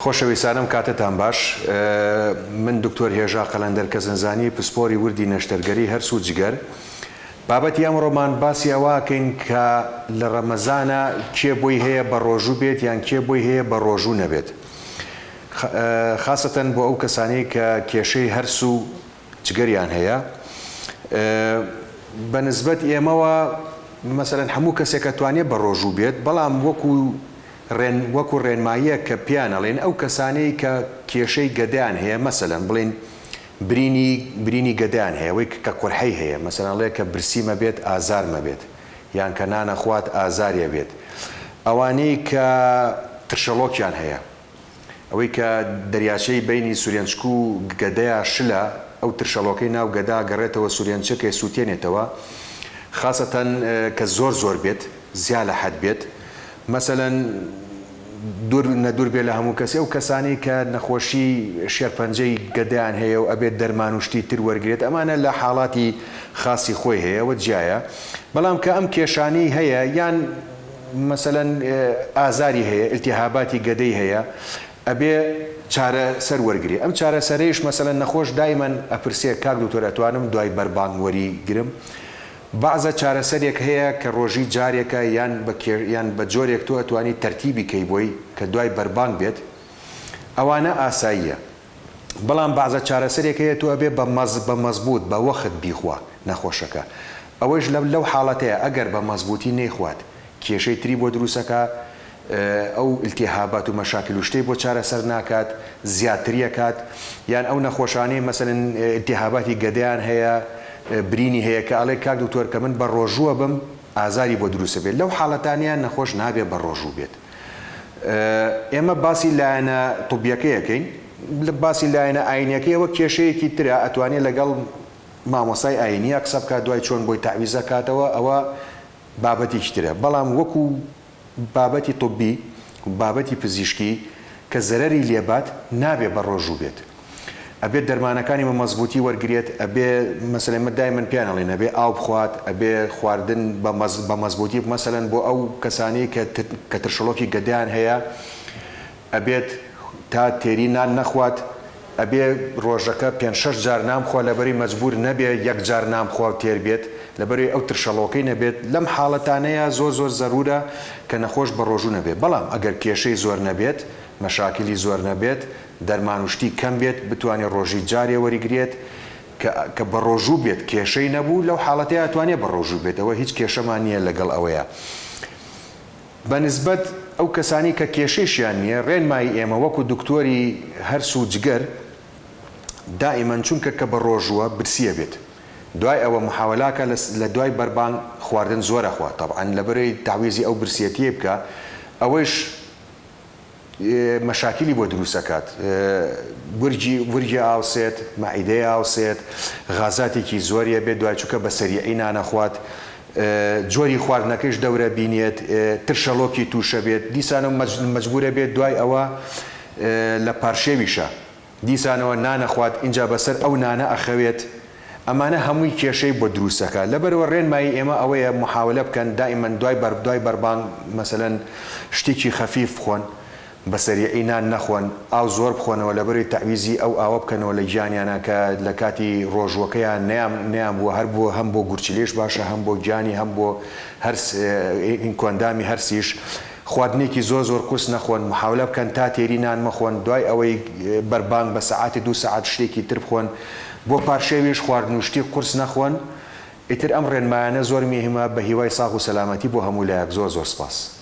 خۆشەویستانم کاتتان باش من دکتۆر هێژا قەلەندەر کەزنزانی پسپۆری وردی نەشتەرگەری هەرس و جگەر بابەتی ئەمڕۆمان باسی ئەوەکەین کە لە ڕەمەزانە کێ بۆی هەیە بە ڕۆژوو بێت یان کێ بۆی هەیە بە ڕۆژوو نەبێت خاسەتەن بۆ ئەو کەسانەی کە کێشەی هەرس و جگەریان هەیە بە نسبەت ئێمەوە مەسەلەن هەموو کەسێک ئەتوانێت بە ڕۆژوو بێت بەڵام وەکو ڕێن وەکو ڕێنماییەک کە پێیان ئەڵێن ئەو کەسانەی کە کێشەی گەدەیان هەیە مەسەلەن بڵێین برینی برینی گەدەیان هەیە ئەوەی کە قورحەی هەیە مەسەلەن ئەڵێ کە برسی مەبێت ئازار مەبێت یان کە نانەخوات ئازاری ئەبێت ئەوانەی کە ترشەڵۆکیان هەیە ئەوەی کە دەریاچەی بەینی سورێنچک و گەدەیا شلە، ئەو ترشەڵۆکەی ناو گەدە گەڕێتەوە سورێنچک ئەیسووتێنێتەوە، خاسەتەن کە زۆر زۆر بێت، زیا لە حەد بێت. مەسەلەن دوور نە دوور بێ لە هەموو کەسێ ئەو کەسانەی کە نەخۆشی شێرپەنجەی گەدەیان هەیە و ئەبێت دەرمان و شتی تر وەرگرێت ئەمانە لە حاڵاتی خاسی خۆی هەیە و جیایە. بەڵام کە ئەم کێشانەی هەیە یان مەسەلەن ئازاری هەیە، ئیلتیهاباتی گەدەی هەیە، ئەبێ چارە سەر وەرگرێ، ئەم چارەسەرەیش مەسەلەن نەخۆش دایمەن ئەپرسێ کاک دکتۆر ئەتوانم دوای بەربانگ وەری گرم؟ بەعزە چارەسەرێک هەیە کە ڕۆژی جارێکە یان بە یان بە جۆرێک تۆ ئەتوانی تەرتیبی کەی بۆی کە دوای بەربانگ بێت ئەوانە ئاساییە. بەڵام بەعزە چارەسەرێک هەیە تۆ ئەبێ بە مەز بە مەزبوت بە وەخت بیخوا نەخۆشەکە ئەوەیش لە لەو حاڵەتەیە ئەگەر بە مەزبوتی نەیخوات کێشەی تری بۆ دروسەکا ئەو التهابات و مەشاکل و شتەی بۆ چارەسەر ناکات زیاتریەکات یان ئەو نەخۆشانەی مەسەلەن التهاباتی گەدەیان هەیە برینی هەیە کە ئەڵێ کاک دکتۆر کە من بە ڕۆژووە بم ئازاری بۆ دروسەبێت لەو حاڵەتانەیە نەخۆش نابێ بە ڕۆژوو بێت. ئێمە باسی لایەنە طبیەکەی ئەکەین، باسی لایەنە ئاینیەکەی ئەوە کێشەیەکی ترە ئەتوانێ لەگەڵ مامۆستای ئاینیا قسە بکات دوای چۆن بۆی تەعویز ئەکاتەوە ئەوە بابەتێکی ترە بەڵام وەکو بابەتی طبی و بابەتی پزیشکی کە زەرەری لێبات نابێ بەڕۆژوو بێت. ئەبێت دەرمانەکانی بە مەزبوتی وەرگرێت ئەبێ مەسەلەن ئێمە دایمەن پێیان ئەڵێین ئەبێ ئاو بخوات ئەبێ خواردن بە مەز بە مەزبوتی مەسەلەن بۆ ئەو کەسانەی کە کە ترشەڵۆکی گەدەیان هەیە ئەبێت تا تێری نان نەخوات ئەبێ ڕۆژەکە پێنج شەش جار نان بخوا لەبەری مەجبور نەبێ یەک جار نان بخوا و تێر بێت لەبەری ئەو ترشەڵۆکەی نەبێت لەم حاڵەتانەیە زۆر زۆر زەرورە کە نەخۆش بە ڕۆژوو نەبێت بەڵام ئەگەر کێشەی زۆر نەبێت مەشاکیلی زۆر نەبێت دەرمان و شتی کەم بێت بتوانێ ڕۆژی جارێ وەریگرێت کە کە بەڕۆژوو بێت کێشەی نەبوو لەو حاڵەتەیا ئەتوانێ بەڕۆژوو بێت ئەوە هیچ کێشەمان نییە لەگەڵ ئەوەیا بە نسبەت ئەو کەسانی کە کێشەیشیان نییە ڕێنمایی ئێمە وەکو دکتۆری هەرس و جگەر دائیمەن چونکە کە بەڕۆژووە برسیە بێت دوای ئەوە محاوەلاکە لە لە دوای بەربانگ خواردن زۆر ئەخوا تەبعەن لەبەرەی تەعویزی ئەو برسیەتیەی بکا ئەوەیش مەشاکیلی بۆ دروست ئەکات ورگی ورگی ئاوسێت مەعیدەی ئاوسێت غازاتێکی زۆری ئەبێت دوای چونکە بە سەریعی نانەخوات جۆری خواردنەکەیش دەورە بینێت ترشەڵۆکی تووشە بێت دیسانەوە مەجبورە بێت دوای ئەوە لە پارشێویشە دیسانەوە نانەخوات ئینجا بەسەر ئەو نانە ئەخەوێت ئەمانە هەمووی کێشەی بۆ دروست ئەکات لەبەرئەوە ڕێنمایی ئێمە ئەوەیە محاولە بکەن دائیمەن دوای بەر دوای بەربانگ مەسەلەن شتێکی خەفیف بخۆن بە سەریعی نان نەخۆن ئاو زۆر بخۆنەوە لەبەرئەوەی تەعویزی ئەو ئاوە بکەنەوە لە گیانیانا کە لە کاتی ڕۆژووەکەیان نەیان نەیان بووە هەر بۆ هەم بۆ گورچیلەیش باشە هەم بۆ گیانی هەم بۆ هەرس کۆئەندامی هەرسیش خواردنێکی زۆر زۆر قورس نەخۆن، محاولە بکەن تا تێری نان مەخۆن، دوای ئەوەی بەربانگ بە سەعاتی دوو سەعات شتێکی تر بخۆن، بۆ پارشێویش خواردن و شتی قورس نەخۆن، ئیتر ئەم ڕێنمایانە زۆر میهمە، بە هیوای ساغ و سەلامەتی بۆ هەموو لایەک زۆر زۆر سپاس.